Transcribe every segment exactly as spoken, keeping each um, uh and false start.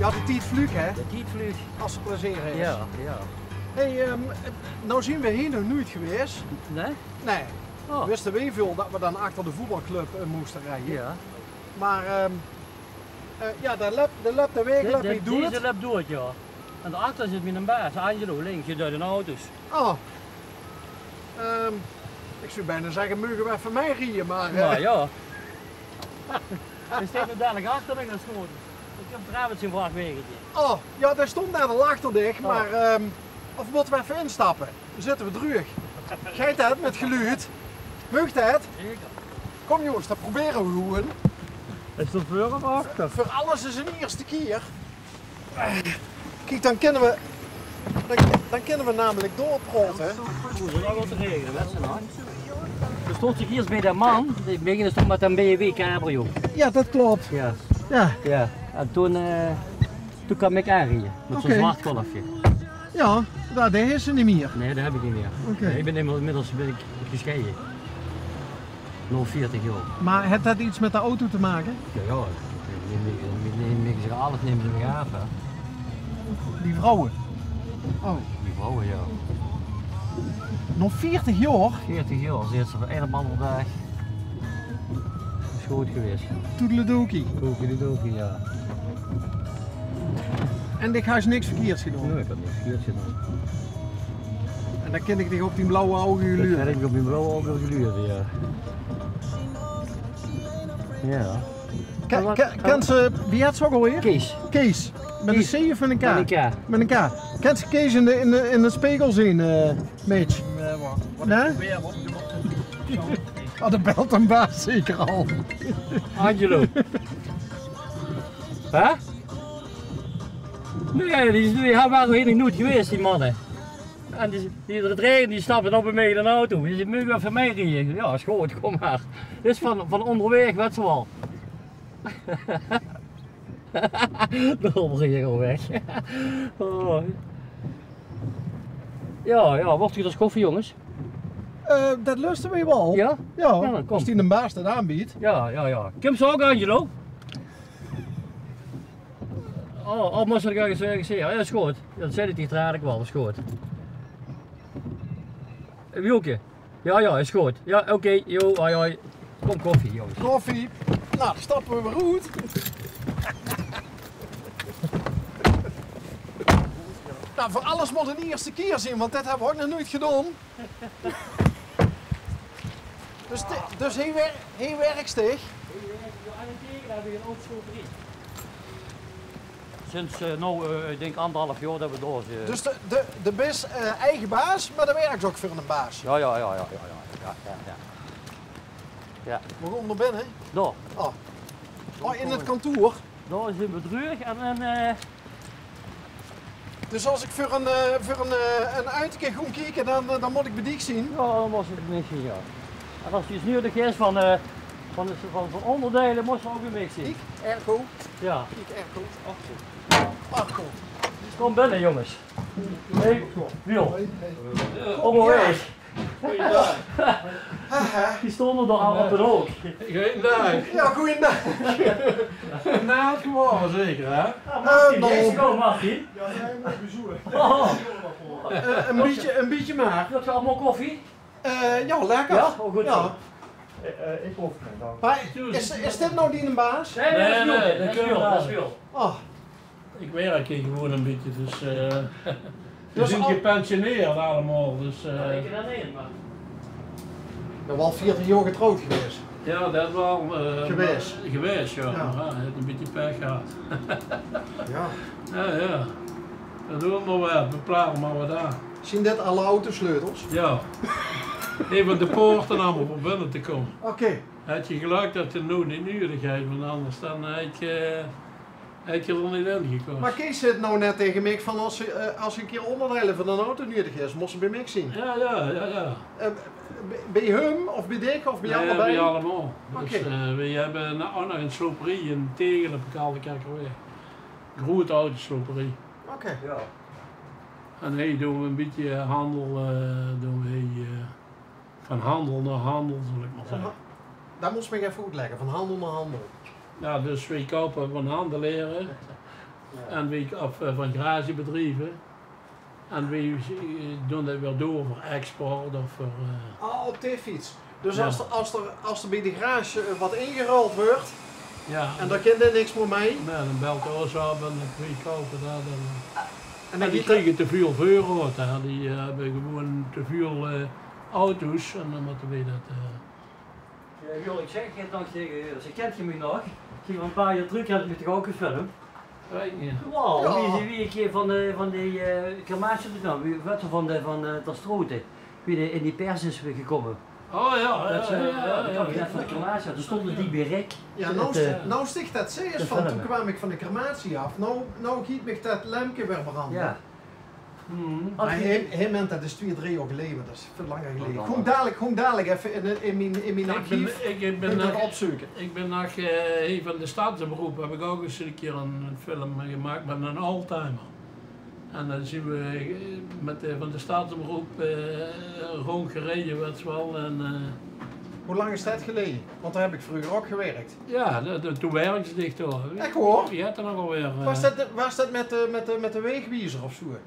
Ja, de tied vluug, hè? De tied vluug. As 't plezeer is. Ja, ja. Hey, ehm, nou zien we hie nog noeit gewees. Nee? Nee. Oh. Wiste we väöl dat we dan achter de voetbalclub, eh, moeste rieje. Ja. Maar, ehm, eh, ja, de lep, de lep, de weeg lep hie doed. Deze lep doed, ja. En daarachter zit mien baas, Angelo, links, die duit de auto's. Oh. Ehm, ik zou bijna zeggen, mogen we even meerieje, maar, eh. Maar ja. Hij staat nu dadelijk achter me, dat is goed. Ik heb trouwens een vrachtwagentje. Oh, ja, die stond net al achter dich, maar, ehm, of moeten we even instappen? Dan zitten we terug. Geit het met geluid? Mag het? Zeker. Kom jongens, dat proberen we gewoon. Is dat voor of achter? Voor alles is een eerste keer. Kiek, dan kunnen we, dan, dan kunnen we namelijk doorpraten. Oeh, dat is wel te regelen, hè, zo. Toen stond ik eerst bij de man, die begint stond met een B M W Cabrio. Ja, dat klopt. Ja. Ja. Ja. En toen, eh, toen kwam ik aanrijden met zo'n zwart golfje. Ja, dat, die is er niet meer. Nee, dat heb ik niet meer. Oké. Nee, ik ben inmiddels, inmiddels ben ik gescheiden. Nog veertig jaar. Maar heeft dat iets met de auto te maken? Ja, ja. Die, die, die, die nemen zich alles nemen ze me af, hè. Die vrouwen? Oh. Die vrouwen, ja. Nog veertig jaar? Veertig jaar, ze heeft ze van een op andere dag. Is goed geweest. Toedeledokie. Toedeledokie, ja. En ik had niks verkeerds gedaan? Nee, ik had niks verkeerds gedaan. En dan ken ik dich op die blauwe ogen geluurd. Dat heb ik op die blauwe ogen geluurd, ja. Ja. Ken, ken, ken ze, wie heet ze ook alweer? Kees. Kees. Met een Kees. C of met een K? Met een K. Met een K. Ken ze Kees in de, in de, in de spiegel zien, eh, Mitch? Nee, wat? Nee? Oh, de belt een baas zeker al. Angelo. Hè? Nee, die, die waren hier nog nooit geweest, die mannen. En die, die, het regent, die stappen op en mee in een auto. Die zegt: "Mogen we even meerijden?" "Ja, is goed, kom maar." Dit is van, van onderweg, weet ze wel. Dan hobbel je gewoon weg. Oh. Ja, ja, wordt het als koffie, jongens? Eh, dat lusten we wel. Ja? Ja, dan kom. Als die een baas dat aanbiedt. Ja, ja, ja. Kom zo ook, Angelo. Oh, oh, moest ik ergens, ergens zeggen? Ja, is goed. Dat zei ik eigenlijk wel, is goed. Wielke? Ja, ja, is goed. Ja, oké, joh, hoi, hoi. Kom koffie, jongens. Koffie. Nou, dan stappen we weer uit. Nou, voor alles moet een eerste keer zien, want dit hebben we ook nog nooit gedaan. Dus, di- dus hij, wer- hij werkt zich. Aan de teken heb ik een oud schroeverie. Sinds, eh, nou, eh, ik denk anderhalf jaar dat we door zitten. Dus de, de, de bis eh, eigen baas, maar de werkt ook voor een baas. Ja, ja, ja, ja, ja, ja, ja, ja, ja. Ja. We gaan naar binnen. Daar. Oh. Oh, in het kantoor? Daar zijn we terug en, en eh, Dus als ik voor een, eh, voor een, eh, een uitje ga kijken, dan, eh, dan moet ik bij dich zien. Ja, dan moet ik bij dich zien, ja. En als er iets nodig is van, eh, van, van, van onderdelen, moet je ook bij mij zien. Ik, airco. Ja. Ik, airco. Achter. Airco. Kom binnen, jongens. Hey, Wiel. Hey, hey. Onderwijs. Goeiedag. Die stonden er al op de hoek. Goeiedag. Ja, goeiedag. Na het geworden zeker, hè? Ah, Martin, eh, nou, deze kant, Martin. Ja, nee, met bezoek. Oh. Eh, een beetje, een beetje maar. Wilt je allemaal koffie? Eh, ja, lekker. Ja? Oh, goed zo. Eh, eh, ik hoef geen dank. Maar is, is dit nou die een baas? Nee, nee, dat is Wiel. Dat is Wiel. Oh. Ik werk hier gewoon een beetje, dus eh we zijn gepensioneerd allemaal, dus eh. Ja, ik ken dat niet, maar ik ben wel veertig jaar getrouwd geweest. Ja, dat wel eh, geweest, geweest, ja. Ja. Maar ja, hij heeft een beetje pech gehad. Ja. Ja, ja. Dat doen we maar weer, we plagen maar wat aan. Zien dit alle autosleutels? Ja. Even de poorten allemaal voor binnen te komen. Oké. Heb je geluk dat je nou niet nodig hebt, want anders dan heb je Heb ik er niet in gekomen. Maar Kees zei nou net tegen mij van als ze, eh, als een keer onderdelen van een auto nodig is, moest ze bij mij zien. Ja, ja, ja, ja. Eh, bij, bij hem of bij dich of bij allebei? Bij allemaal. Oké. Dus eh, we hebben nou ook nog een sloperie in Tegelen op de Kalde Kerkerweg. Grote autosloperie. Oké. Ja. En hier doen we een beetje handel, eh, doen we hier, eh, van handel naar handel, zal ik maar zeggen. Van ha- Dat moest ik even uitleggen, van handel naar handel. Ja, dus wij kopen van handeleren. En wie, of, eh, van garage bedrieve. En wie, eh, doon det weer door veur export of veur, eh, Ah, op de fiets. Dus jao. As er, as er, as er bie de garage, eh, wat ingeruild wuuert, jao, en dao kint 'r niks mier mei. Jao, dan belt 'r ós op en dan kómme v'r koupe det. En, en die kriege te väöl veurraod, hè. Die, eh, höbbe gewoon te väöl, eh, auto's en dan mótte v'r det, eh, Jao, Jur, ich zègk 't nog taenge Jur. Kènt geer mich nog? Geer, ein paar jaor trök höb ich mich toch ouch gefilmp? Weit ich neet. Jao, wie, wie ich, eh, van de, van die, eh, crematie, wie, waat, van de, van, eh, Ter Stroete. Wie d'r in die pers is weer gekómme. Oh jao, jao, jao, jao, jao. Van de crematie, toen stónge die bie Rick. Jao, noe, eh, noe stich det se 't zèks van, toen kwaam ich van de crematie aaf. Noe, noe geit mich det lempke weer brande. Jao. Mer hie, hie, mènt, det is twieë, drie jaor geleje, mer det is väöl langer geleje. Góng dalik, góng dalik effe in, in mien, in mien archief. Ich bin, ich bin nog, ich bin nog, eh, hie van de Stadsomroep höb ich ouch ins ein kier ein, ein film gemaak mit ein oldtimer. En dan zeen v'r, eh, mit de, van de Stadsomroep, eh, róndgereje, wèts se waal. En, eh, Wie lang is det geleje? Want dao höb ich vreuger ouch gewèrk. Jao, det, det, toen wèrkde ich dao. Ech waor? Jao, toen ouch alweer, eh. Waas det, waas det mit de, mit de, mit de weegwiezer of zoe?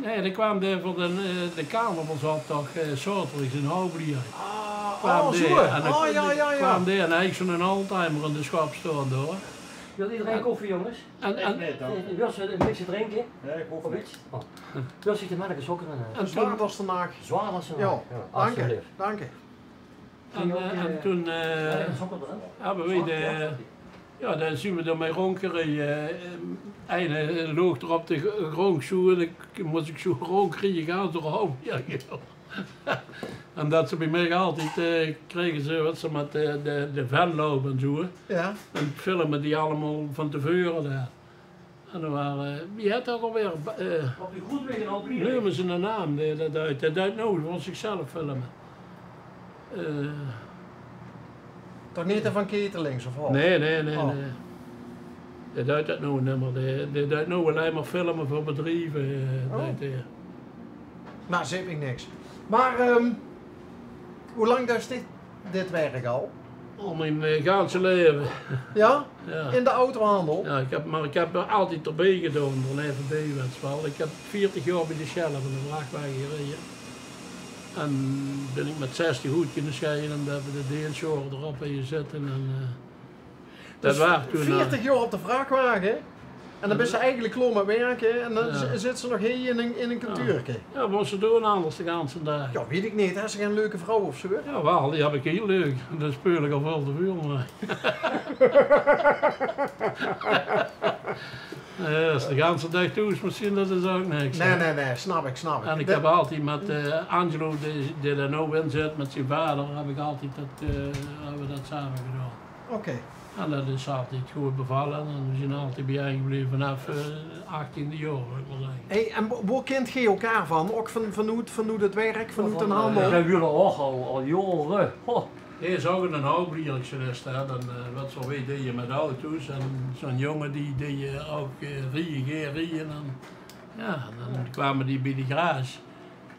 Nae, dan kwaam de, veur de, eh, de carnavalsoptoch, eh, zaoterdigs in Houwelierik. Ah, oh, zoe. En dan kwaam de, jao, jao, jao. Kwaam de en haw ich zoe'n oldtimer in de sjaop staon dao. Wilt ederein koffie, jónges? En, en, eh, wils se ein bietje drinke? Nae, ich hoof niks. Oh. Wils se de melk en sókker in, eh? En toen, zwaar as de nach. Zwaar as de nach. Jao, dank dich, dank dich. En, eh, en toen, eh, höbbe v'r de, jao, dan zeen v'r d'r mei róndgereje. Eh, eine, eh, loog d'r op de gr-, grónd zoe, en dan mós ich zoe róndkrieje, gaans d'r róm. Jao, jao. En det ze bie mich altied, eh, krege ze, waat ze mit de, de, de Venlo en zoe. Jao. En filme die allemaol van te veure dao. En d'r waor, eh, wie hèt det ouch alweer? Eh, neume ze eine naam, dae det deit. Dae deit noe veur zichzelf filme. Eh, Toch neet de Van Ketelings of waal? Nae, nae, nae, nae. Dae deit det noe nimmer. Dae, dae deit noe allein mer filme veur bedrieve, eh, deit dae. Noe, zaet mich niks. Mer, ehm, wie lang deis se dit, dit werk al? Al mien, eh, ganse laeve. Jao? Jao. In de autohandel? Jao, ich höb, mer ich höb d'r altied d'rbie gedaon, d'r aeve bie, wèts se waal. Ich höb veertig jaor bie de Shell van de vrachwage gereje. En bin ich mit zestig oet kónne sjeie en höbbe v'r de deelsjaore d'rop gezèt en, eh, Det waor toen, eh, veertig jaor op de vrachwage. En dan bis se eigelik klaor mit werke. En dan zits se nog hie in ein, in ein kantuurke. Jao, waat mós se doon anders de ganse daag? Jao, weit ich neet. Höbs se gein leuke vrouw of zoe? Jawaal, die höb ich hiel leuk. Dao speul ich al väöl te väöl mei. Jao, es se de ganse daag thoes mós zeen, det is ouch niks, hè. Nae, nae, nae, snap ich, snap ich. En ich höb altied mit, eh, Angelo, dae, dae d'r noe in zit, mit zien vader, höb ich altied det, eh, höbbe v'r det same gedaon. Oké. En det is altied good bevalle. En v'r zeen altied bie-ein gebleve vanaaf, eh, achtiende jaor, wil ich mer zègke. Hey, en wo, wo kint geer elkaar van? Ouch van, vanoet, vanoet 't werk, vanoet d'n handel? Jao, v'r kènne 'm ouch al, al jaore. Ho. Hae is ouch 'nen Houwelierikse, hè. Dan, eh, waat veur, v'r deje mit auto's. En zoe'n jóng dae, dae, eh, ouch, eh, rieje, gaer rieje. En, jao, dan kwame die bie de garage.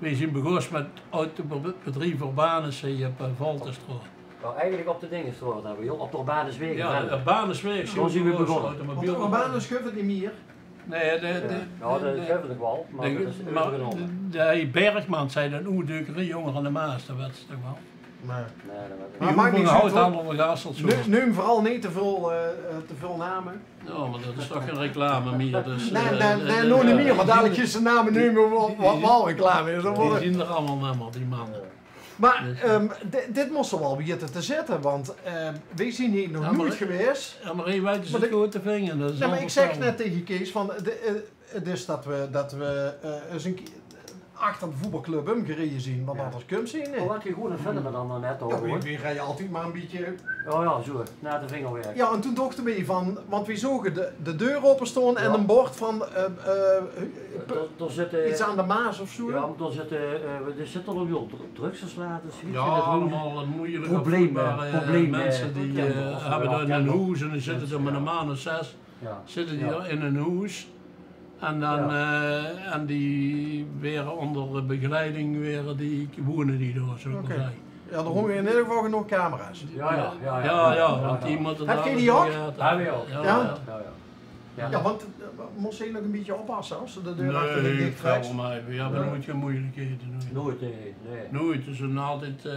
V'r zeen begós mit autobedrief Urbanus hie op, eh, Voltestraot. Jao, eigelik op de Dingestraot höbbe v'r, jao, op de Urbanuswaeg. Jao, de Urbanuswaeg zeen v'r begós. Automobiel. Want Urbanus guf 't neet mier. Nae, de, de, jao, det guf 't nog waal, mer det is euvergenómme. De, de Bergman, zag 'n oe-drukkerie, Jónger aan de Maas, det wèts se toch waal. Nae. Nae, det weit ich neet. Mer maak neet oet, hoor. Neum, neum veural neet te väöl, eh, eh, te väöl name. Jao, mer det is toch gein reclame mier, dus, nae, eh, nae, nae, noe neet mier, mer dalik is de name neet mier wa-, wa-, waal reclame is. Die zeen d'r allemaol nimmer, die manne. Mer, ehm, di-, dit mós se waal weite te zètte, want, eh, v'r zeen hie nog noeit gewaes. Jao, mer hie weite ze 't good te vinge, det is onveurstelbaar. Nae, mer ich zag net taenge Kees van, de, eh, 't is det v'r, det v'r, eh, ins ein kie-, achter de voetbalclub umgereje zeen, want anders kums se hie neet. Mer waat v'r good vónje dan, dan net ouch, jao, v'r, v'r reje altied mer ein bietje. Jao, jao, zoe, nao de vingerwerk. Jao, en toen dochte v'r van, want v'r zoge de, de deur openstaon en ein bord van, eh, eh, iets aan de Maas of zoe. Jao, mer dao zitte, eh, d'r zitte al dru-, drugslates, jao, allemaol moeilik opvoedbare, eh, probleme, minse die, eh, höbbe dao ein hoes en die zitte dao mit ein man of zès. Jao. Zitte die dao in ein hoes. En dan, eh, en die waere ónger begeleiding, waere die, wone die dao, zólle v'r zègke. Jao, d'r hónge in eder geval genóg camera's. Jao, jao, jao, want die mótte dao... Höb geer die ouch? Jao, jao. Jao, want, eh, mós se nog e bietje oppasse es se de deur achter dich dich trèks? Nae, ich val waal mei. Veer höbbe noeit gein meujelekheden, noeit. Noeit, nae, nae. Noeit, veer zeen altied, eh,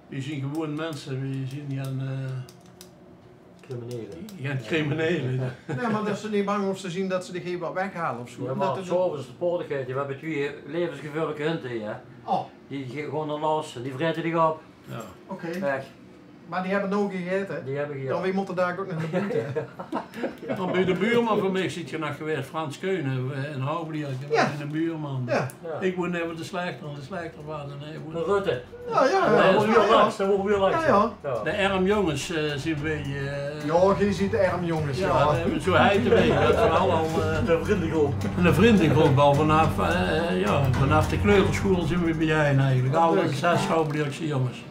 veer zeen gewoon minse, veer zeen gein, eh, criminele. Gein criminele. Nae, mer det ze neet bang hove te zeen det ze dich get weghaole of zoe. Jao, mer 's aoves de poort oet, veer höbbe twieë laevensgevaerlike hunde hie, hè. Oh. Die gaon d'r los, die vraete dich op. Jao. Oké. Mer die höbbe noe gegaete. Die höbbe gegaete. Jao, veer mótte dao ouch nog nao boete. Mer bie de buurman van mich zit geer nog gewaes, Frans Keunen, eh, in Houwelier, det waas de buurman. Jao. Ich woon neve de slechter, en de slechter waas in, eh, woon Rutte. Jao, jao, jao. Jao, jao. Jao, jao. De Erm Jónges, eh, zeen veer, eh. Jao, geer zeet de Erm Jónges, jao. Jao, zoe heite veer, det van al, al, eh, de vrundegroep. De vrundegroep al vanaaf, eh, jao, vanaaf de kleutersjoeal zeen veer biejein eigelik. Al die zès Houwelierse jónges.